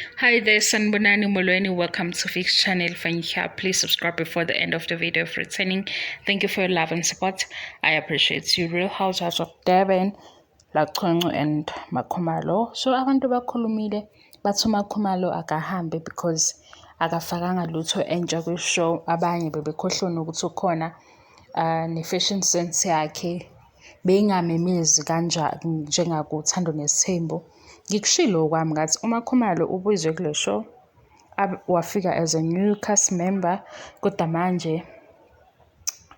Hi there, Sanbonani Molweni. Welcome to Fix Channel. If here, please subscribe before the end of the video. If returning, thank you for your love and support. I appreciate you. Real Housewives of Durban, LaChonco and MaKhumalo. So abantu bakhulumile bathi uMaKhumalo akahambe because akafakanga lutho entsha kwi-show. Abanye bebekhohlwa ukuthi ukhona ne-fashion sense yakhe beyingamemezi kanjani njengakuThando Nesithembu. Ngikushilo okwami ngathi uMaKhumalo ubizwe kule show wafika as a new cast member, kodwa manje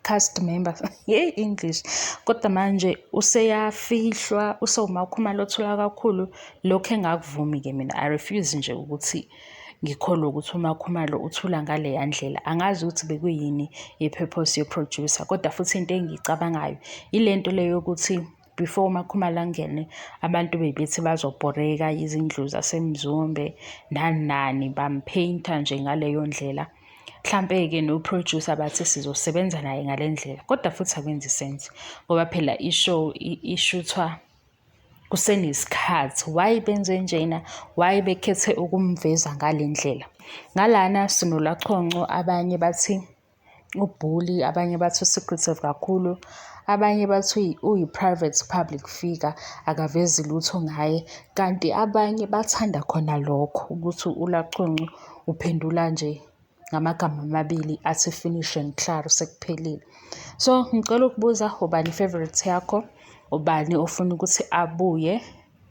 cast member, ye English, kodwa manje useyafihlwa, usewuMaKhumalo othula kakhulu. Lokhu engakuvumi-ke mina, I refuse nje ukuthi ngikholwe ukuthi uMaKhumalo uthula ngaleya ndlela. Angazi ukuthi bekuyini i-purpose ye-producer, kodwa futhi into engiyicabangayo ile nto le yokuthi before uMaKhumalo angene, abantu bebethi bazobhoreka izindlu zaseMzumbe nani nani, bam-paint-a nje ngaleyo ndlela. Mhlampe-ke no-producer bathi sizosebenza naye ngale ndlela, kodwa futhi akwenzi sense ngoba phela i-show ishuthwa kusenesikhathi. Why benze njena? Why bekhethe ukumveza ngale ndlela? Ngalana sinoLaChonco, abanye bathi u-bully, abanye bathi u-secretive kakhulu, abanye bathi uyi-private public figure, akavezi lutho ngaye, kanti abanye bathanda khona lokho ukuthi uLaChonco uphendula nje ngamagama amabili athi finish and klaar, sekuphelile. So ngicela ukubuza, ubani i-favourite yakho? Ubani ofuna ukuthi abuye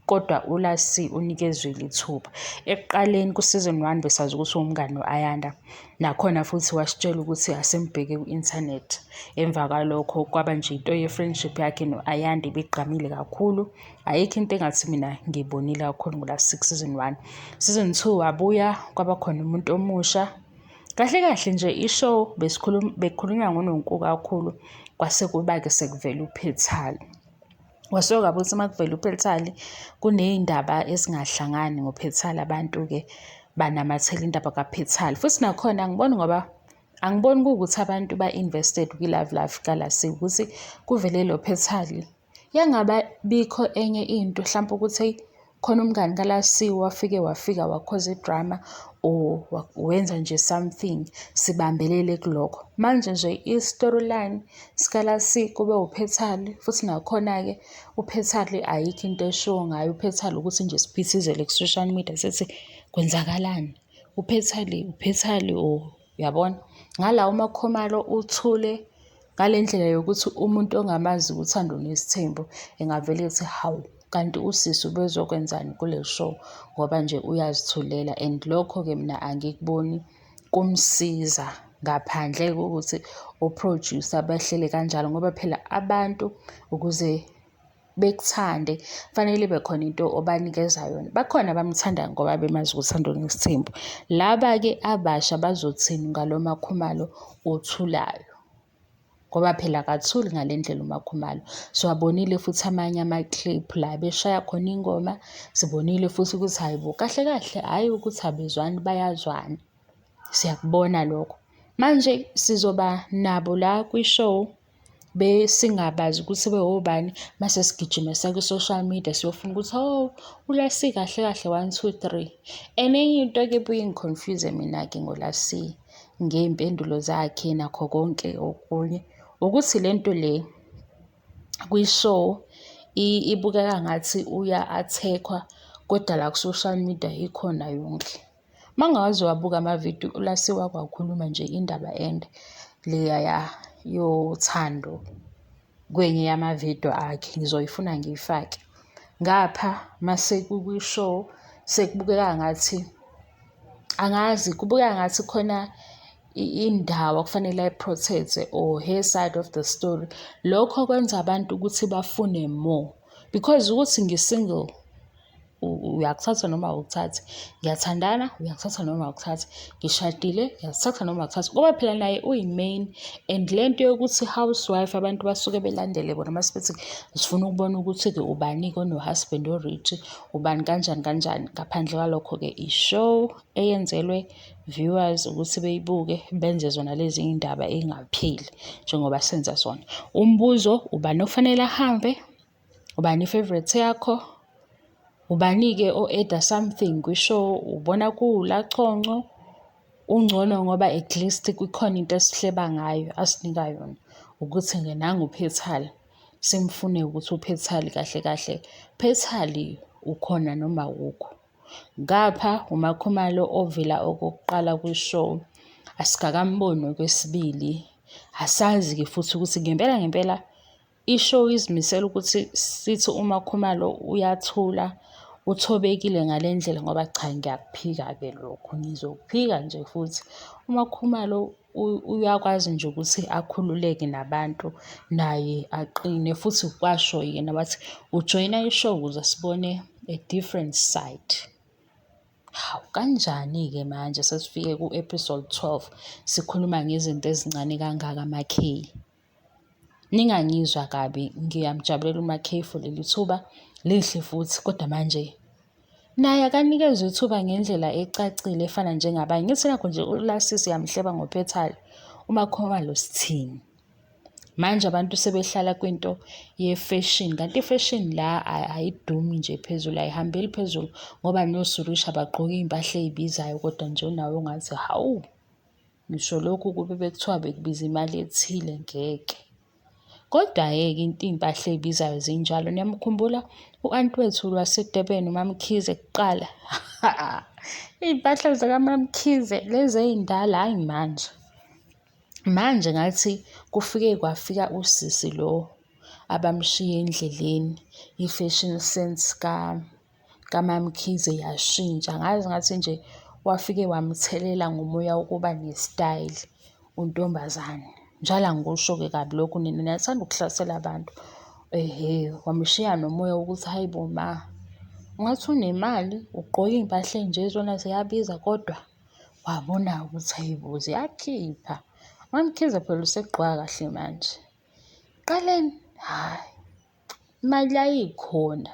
kodwa uLasi unikezwe ithuba? Ekuqaleni ku-season 1 besazi ukuthi uwumngani no-Ayanda, nakhona futhi wasitshela ukuthi asimbheke ku-inthanethi. Emva kwalokho kwaba nje into ye-friendship yakhe no-Ayanda ibigqamile kakhulu. Ayikho into engathi mina ngiyibonile kakhulu ngoLasi season 1. Season 2 wabuya kwaba khona umuntu omusha. Kahle kahle nje i-show bekukhulunywa ngoNonku kakhulu, kwase kuba-ke sekuvela uPhethali. Kwasuke kwaba ukuthi uma kuvela uPhethali kuney'ndaba ezingahlangani ngoPhethali, abantu-ke banamathela indaba kaPhethali. Futhi nakhona angiboni, ngoba angiboni kuwukuthi abantu ba-invested kwi-love life kaLasi, ukuthi kuvele lo Phethali. Yangaba bikho enye into hlampe ukuthi khona umngani kaLasi wafike wafika wa-cause i-drama or wenza nje something, sibambelele kulokho. Manje nje i-storyline sikaLasi kube uPhethali, futhi nakhona-ke uPhethali ayikho into eshiwo ngaye uPhethali, ukuthi nje siphithizele ku-social media sithi kwenzakalani, uPhethali uPhethali or uyabona. Ngala uMaKhumalo uthule ngale ndlela yokuthi umuntu ongamazi uThando Nesithembu engavele ethi hawu, kanti usisi ubezokwenzani kule show, ngoba nje uyazithulela. And lokho-ke mina angikuboni kumsiza ngaphandle kokuthi o-producer bahlele kanjalo, ngoba phela abantu ukuze bekuthande fanele ibe khona into obanikeza yona. Bakhona abamthandayo ngoba bemazi uThando Nesithembu. Laba-ke abasha bazothini ngalo MaKhumalo othulayo? Ngoba phela akathuli ngale ndlela uMaKhumalo. Siwabonile futhi amanye ama-clip la beshaya khona ingoma, sibonile futhi ukuthi hhayi bo, kahle kahle hhayi ukuthi abezwani, bayazwana. Siyakubona lokho. Manje sizoba nabo la kwi-show besingabazi ukuthi bewobani, mase sigijima siya kwi-social media siyofuna ukuthi oh, uLasi kahle kahle 1 2 3. And enye into-ke ebuye ingi-confuse mina-ke ngoLasi ngey'mpendulo zakhe nakho konke okunye, ukuthi le nto le kwi-show ibukeka ngathi uya-attack-wa, kodwa la ku-social media ikhona yonke. Uma ungaze wabuka amavidiyo uLasi wake wakhuluma nje indaba ende leya yothando kwenye yamavidiyo akhe, ngizoyifuna ngiyifake. Ngapha mase kukwi-show sekubukeka ngathi, angazi, kubukeka ngathi khona indawo okufanele ayi-protect-e or her side of the story. Lokho kwenza abantu ukuthi bafune more because ukuthi ngi-single uyakuthatha noma awukuthathi, ngiyathandana uyakuthatha noma awukuthathi, ngishadile uyakuthatha noma awukuthathi, ngoba phela naye uyi-main. And le nto yokuthi housewife abantu basuke belandele bona mase bethi sifuna ukubona ukuthi-ke ubani-ke ono-husband o-rich, ubani kanjani kanjani. Ngaphandle kwalokho-ke i-show eyenzelwe viewers ukuthi beyibuke benze zona lezi iy'ndaba ey'ngapheli njengoba senza zona. Umbuzo, ubani okufanele ahambe? Ubani i-favourite yakho? Ubani-ke o-add-a something kwi-show? Ubona kuwuLaConco? Ungcono ngoba at least kukhona into esihleba ngayo asinika yona ukuthi-ke nangu uPhethali. Simfune ukuthi uPhethali kahle kahle, Phethali ukhona noma awukho? Ngapha uMaKhumalo ovela okokuqala kwi-show, asikakamboni okwesibili. Asazi-ke futhi ukuthi ngempela ngempela i-show izimisele ukuthi sithi uMaKhumalo uyathula, uthobekile ngale ndlela ngoba cha ngiyakuphika-ke lokho, ngizokuphika nje futhi. UMaKhumalo uyakwazi nje ukuthi akhululeke nabantu naye aqine futhi kwasho yena wathi ujoyina i-show ukuze sibone a different side. Hawu kanjani-ke manje sesifike ku-episode 12 sikhuluma ngezinto ezincane kangaka MaKay. Ningangizwa kabi ngiyamjabulela uMaKay for leli thuba lihle futhi kodwa manje naye akanikezwe ithuba ngendlela ecacile efana njengabanye. Ngithi nakho nje uLasisi uyamhleba ngophethali uMaKhumalo sithini? Manje abantu sebehlala kwinto ye-fashion kanti i-fashion la ayidumi nje phezulu ayihambeli phezulu ngoba noSurisha bagqoka iy'mpahla ey'bizayo kodwa nje unawe ungathi hawu. Ngisho lokhu kube bekuthiwa bekubiza imali ethile ngeke. Kodwa-ke ke iy'mpahla ey'bizayo zinjalo. Niyamkhumbula u-anti wethu waseDurban uMaMkhize kuqala? Iy'mpahla zikaMaMkhize lezi ey'ndala hhayi manje. Manje ngathi kufike kwafika usisi lo abamshiya endleleni, i-fashion sense kaMaMkhize yashintsha. Angazi ngathi nje wafike wamthelela ngomoya wokuba nesitayela untombazane. Njalo angikusho-ke kabi lokhu nina niyathanda ukuhlasela abantu. Ehhe, wamshiya nomoya wokuthi hhayi bo ma, ungathi unemali ugqoke iy'mpahla ey'nje zona ziyabiza kodwa wabona ukuthi hhayi bo ziyakhipha. UMaMkhize phela usegqoka kahle manje. Qaleni, hhayi. Imali yayikhona,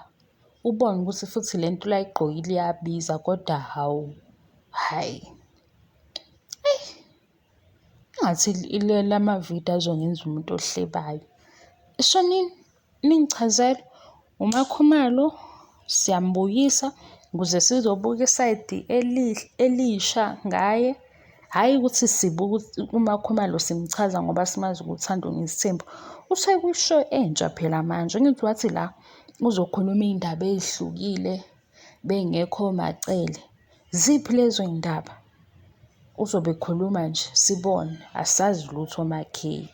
ubone ukuthi futhi le nto layigqokile iyabiza kodwa hawu, hhayi. Eyi, engathi lamavidiyo azongenza umuntu ohlebayo. Shonini ningichazele, uMaKhumalo siyambuyisa ukuze sizobuka isayidi elisha ngaye. Hhayi ukuthi sibuka uMaKhumalo simchaza ngoba simazi ukuthi uthanda nesithembu. Usekwi-show entsha phela manje, angithi wathi la uzokhuluma iy'ndaba ey'hlukile bengekho oMaCele. Ziphi lezo y'ndaba? Uzobe ekhuluma nje sibone, asazi lutho oMaKay.